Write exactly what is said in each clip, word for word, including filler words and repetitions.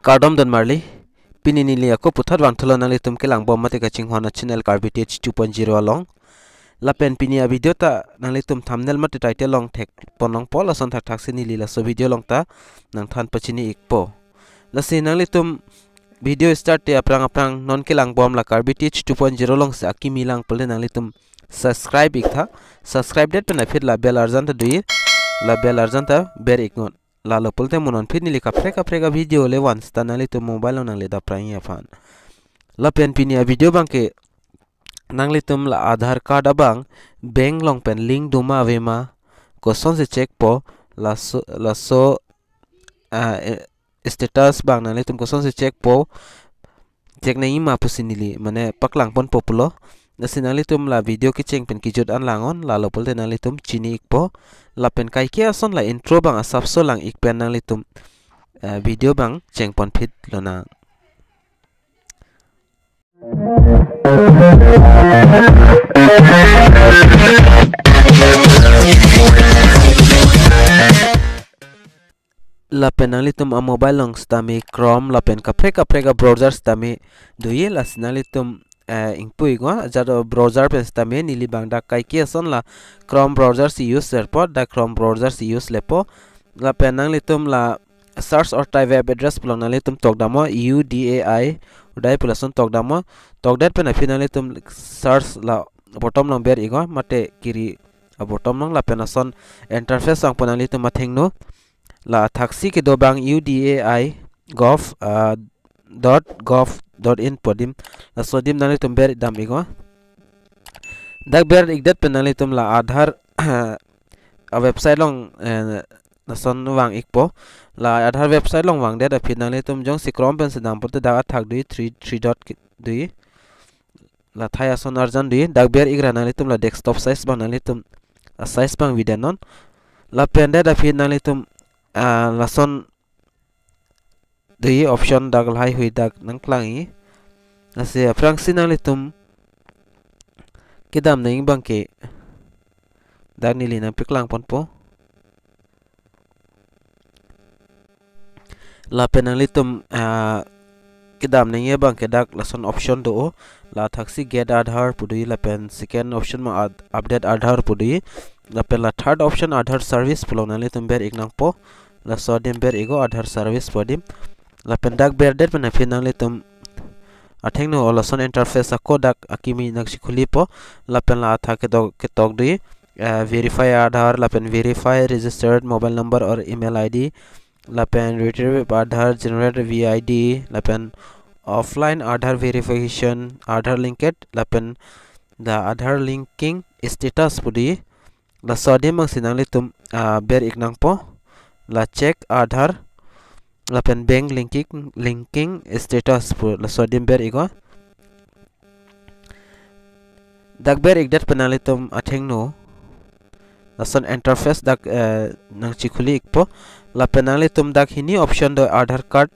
Kardom don marli, pini neli ako puthot vangthulo nanglitum kelangbom mate kachinghon a channel Karbi Tech two point zero along. Lapen pini a video ta nanglitum thumbnail mate title along thek pon longpo, lason thakthaksi neli laso video along ta nangthan pachini ikpo. Lasi nanglitum video start te aphrang aphrang non kelangbom la Karbi Tech two point zero alongsi akimi lang pulote nanglitum subscribe iktha, subscribe det pen aphi la bell arjan ta do-i, la bell arjan ta ber iknon. Lalo pulote mo non aphi neli kaprek kaprek a video le once ta nanglitum mobile along nangle dapprang aphan. Lapen pini a video abangke nanglitum la Aadhaar card abang bank along pen link doma avema, kosonsi check po, laso laso, ah, eh, status abang nanglitum kosonsi check po, check nangji ma pusi neli mane paklang ponpo pulo. Lasi nanglitum la video kecheng pen kejut an langnon, lalo pulote nanglitum chini ikpo. Lapen kaike ason la intro abang asapso lang ik pen nanglitum, eh, video abang cheng ponphit lonang. Lapen nanglitum a mobile along sitame Chrome lapen kaprek kaprek a browser sitame do-i, lasi nanglitum, eh, ingpu iknon, ajat a browser pen sitame. Neli abang dak kaike ason la Chrome browser si use serpo, dak Chrome browser si use lepo. Lapen nanglitum la search or type web address pulo, nanglitum tok damnon, U D A I, Udai pu lason tok damnon. Tok det pen aphi nanglitum search la bottom along ber iknon, mate kiri a bottom along, lapen ason interface vangpo nanglitum athengno. La thaksi kedo abang U D A I gov, ah, dot gov dot in pu adim. Laso adim nanglitum ber dam iknon. Dak ber ik det pen nanglitum la Aadhaar a website along, eh, lason vang ikpo. La Aadhaar website along vang det aphi nanglitum jongsi Chrome pensi dam pulote dak athak do-i, three, three dot ki-, do-i. La thai ason arjan do-i, dak ber ikra nanglitum la desktop size abang nanglitum a size abang vi det non. Lapen det aphi nanglitum, ah, lason do-i option dak lahai hui dak nangklangji. Lasi aphrangsi nanglitum kedam nangji abangke dak neli nangpaklang ponpo. Lapen nanglitum, ah, kedam nangji abangke dak lason option do-o. La thaksi get Aadhaar pu do-i, lapen second option ma ad-, update Aadhaar pu do-i. Lapen la third option Aadhaar service pulo, nanglitum ber ik nangpo. Laso adim ber iknon, Aadhaar service pu adim. Lapen dak ber det pen aphi nanglitum athengno o lason interface ako dak akimi nangchikhulipo. Lapen la athak ketok ketok do-i, eh, verify Aadhaar, lapen verify registered mobile number or email I D, lapen retrieve Aadhaar, generate V I D, lapen offline Aadhaar verification, Aadhaar linked, lapen the Aadhaar linking status pu do-i. Laso adim abangsi nanglitum, ah, ber ik nangpo. La check Aadhaar lapen bank linking, linking status pu laso adim ber iknon. Dak ber ik det pen nanglitum athengno lason interface dak, eh, nangchikhuli ikpo. Lapen nanglitum dak hini option do Aadhaar card,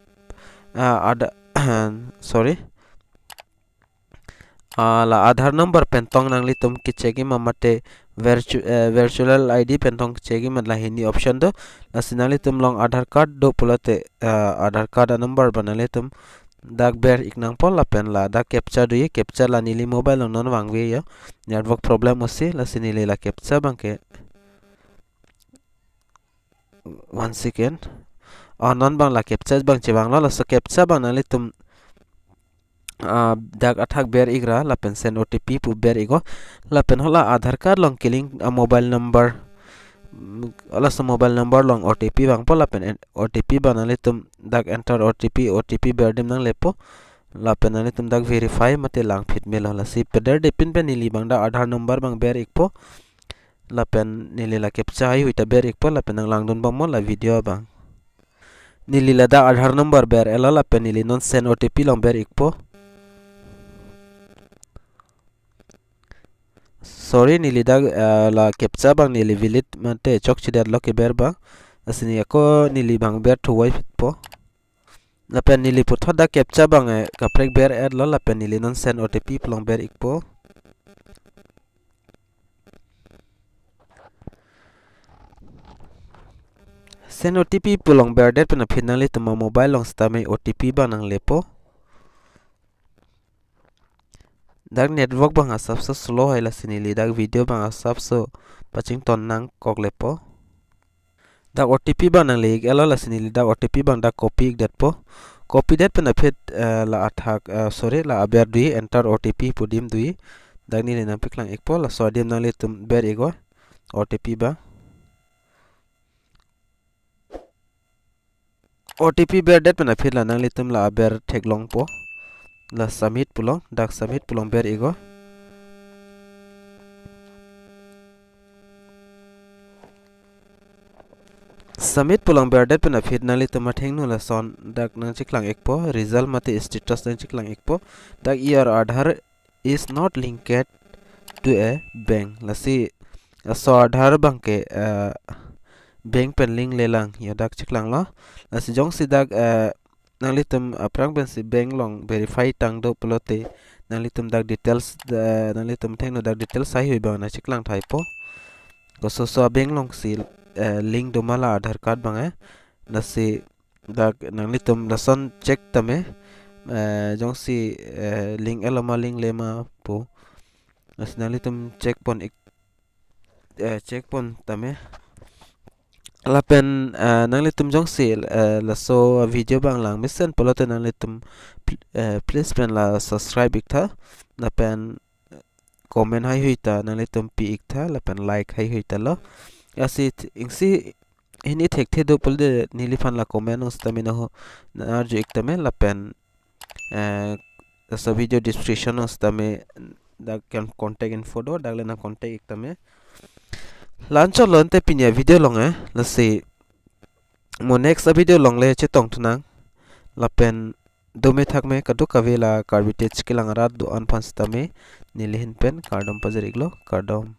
ah, Aadha-, sorry. Ah, la Aadhaar number pen tong nanglitum kecheck-ji ma mate virtu-, eh, virtual I D pen tong kecheck-ji ma, la hini option do. Lasi nanglitum along Aadhaar card do pulote, ah, Aadhaar card a number abang nanglitum dak ber ik nangpo, lapen ladak captcha do-i, captcha la neli mobile along non vangve yo. Network problem osi, lasi neli la captcha abangke, one second. Oh, non abang la captcha abang chevanglo, laso captcha abang nanglitum, ah, dak athak ber ikra, lapen send O T P pu ber iknon. Lapen hala Aadhaar card along kelink a mobile number, mm, laso mobile number along O T P vangpo, lapen en-, O T P abang nanglitum dak enter O T P, O T P ber adim nanglepo. Lapen nanglitum dak verify mate langphit melo, lasi pederdepin pen neli abang dak Aadhaar number abang ber ikpo. Lapen neli la captcha haihui ta ber ikpo, lapen nanglangdun bomnon la video abang. Neli ladak Aadhaar number ber-etlo, lapen neli non send O T P along ber ikpo. Sorry, neli dak, eh, la captcha abang neli valid mate chokchedetlo keber abang. Lasi neli ako neli abang ber thuvoiphitpo. Lapen neli puthot dak captcha abang, eh, kaprek ber-etlo, lapen neli non send O T P pu along ber ikpo. Send O T P pu along berdet pen aphi nanglitum amobile along sitame O T P abang nanglepo. Dak network abang asapso slow hai, lasi neli dak video abang asapso pachington nangkoklepo. Dak O T P abang nangle-iklo, lasi neli dak O T P abang dak copy-ikdetpo. Copy det pen aphi, eh, la athak, eh, sorry, la aber dui, enter O T P pu adim dui. Dak neli nangpeklang-ikpo, laso adim nanglitum ber-iknon O T P abang. O T P berdet pen aphi la nanglitum la aber theklongpo. La submit pu along, dak submit pu along ber-iknon. Submit pu along berdet pen aphi nanglitum athengno lason dak nangcheklang-ikpo, result mate status nangcheklang-ikpo. Dak your Aadhaar is not linked to a bank. Lasi laso Aadhaar abangke, eh, bank pen link lelang, ya dak cheklanglo. Lasi jongsi dak, eh, nanglitum aphrang pensi bank along verify tang do pulote, nanglitum dak details, eh, nanglitum athengno dak details haihui abang nangcheklang thaipo. Kososo a-bank alongsi, eh, link do ma la Aadhaar card abang, eh. Lasi dak nanglitum lason check tame, eh, jongsi, eh, link-etlo ma lingle ma pu. Lasi nanglitum check pon-ik, eh, check pon tame. Lapen, eh, nanglitum jongsi, eh, laso video abang langmesen pulote nanglitum pl-, eh, please pen la subscribe-iktha. Lapen comment haihui ta nanglitum pi-iktha, lapen like haihui talo. Lasi th-, iksi hini thekthe do pulote neliphan la comment along sitame nangho, nang-arju-ik tame, lapen, eh, laso video description along sitame dak kan contact info do, dak le nangcontact-ik tame. La-anchotlo ante pini a-video along, eh, lasi mo next a-video along le chetongthunang. Lapen dome thakme kadokave la Karbi Tech kelang arat do-an aphan sitame neli ahin pen kardom pajir-iklo, kardom.